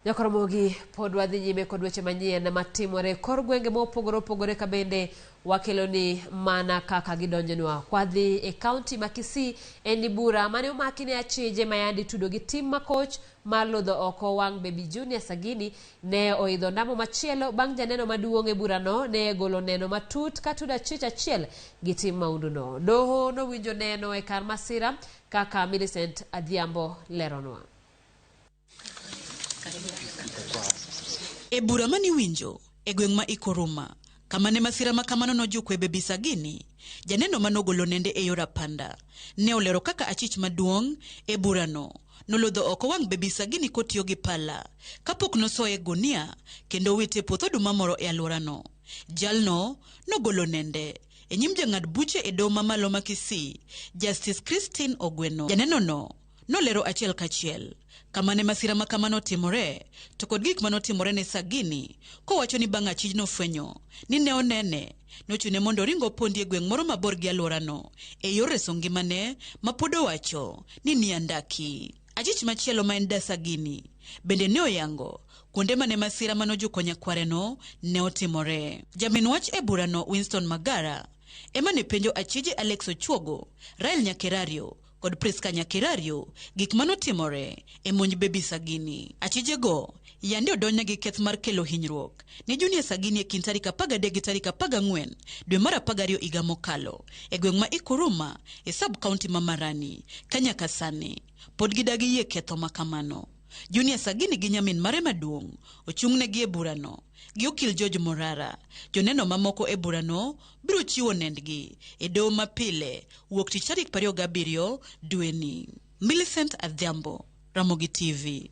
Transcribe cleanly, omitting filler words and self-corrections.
Nyakoromogi pod wadhi nyime kod weche manyien matimore kor gwenge mopogore opogore ka bende wakelo ni mana kaka gidonjonwa. Kwadhi e kaunti ma Kisii en ni bura mane omaki ne achije mayandi tudo gi tim makoch mar lodho oko wang' Baby Junior Sagini ne oidho ndamo machielo bang' janeno maduong' e burano ne golo neno matut ka tudo achich achiel gi tim maunduno. Doho nowinjo neno e kar masira kaka Millicent Adhiambo leronwa. E bura mane iwinjo e gweng' ma Ikoruma, kama ne masira ma kamano nojukoe Baby Sagini, janeno ma nogolo nende e yor apanda ne olero kaka achich maduong' e burano nolodho oko wang' Baby Sagini kotiyo gi pala kapok nosoye e gunia kendo owite e puoth oduma moro e alworano. Jalno nogolo nende e nyim jang'ad buche e doho mamalo ma Kisii, Justice Christine Ogweno. Janenono nolero achiel kachiel kama ne masira ma kamano otimore to kod gik ma notimore ne Sagini kowacho ni bang' achij nofwenyo ni ne onene nochune mondo oring opondi e gweng' moro mabor gi alworano e yor reso ngimane ma pod owacho ni ni andaki. Achich machielo ma en da Sagini bende ne oyango kuonde mane masira manojuko nyakwareno ne otimore. Jamin wach e burano Winston Magara ema ne penjo achije Alex Ochuogo, Rael Nyakerario kod Priska Nyakerario gik manotimore e monj Baby Sagini. Achijego yande odonjne gi keth mar kelo hinyruok ne Junior Sagini e kind tarik 13 gi tarik 14 dwe mar 12 higa mokalo e gweng' ma Ikuruma e sub county ma Marani ka nyaka sani pod gidagi yie ketho ma kamano. Junior Sagini gi nyamin mare maduong' ochung'negi e burano gi okil George Morara. Joneno mamoko e burano biro chiwo nendgi e doho mapile wuok tich tarik 27 dweni. Millicent Adhiambo, Ramogi TV.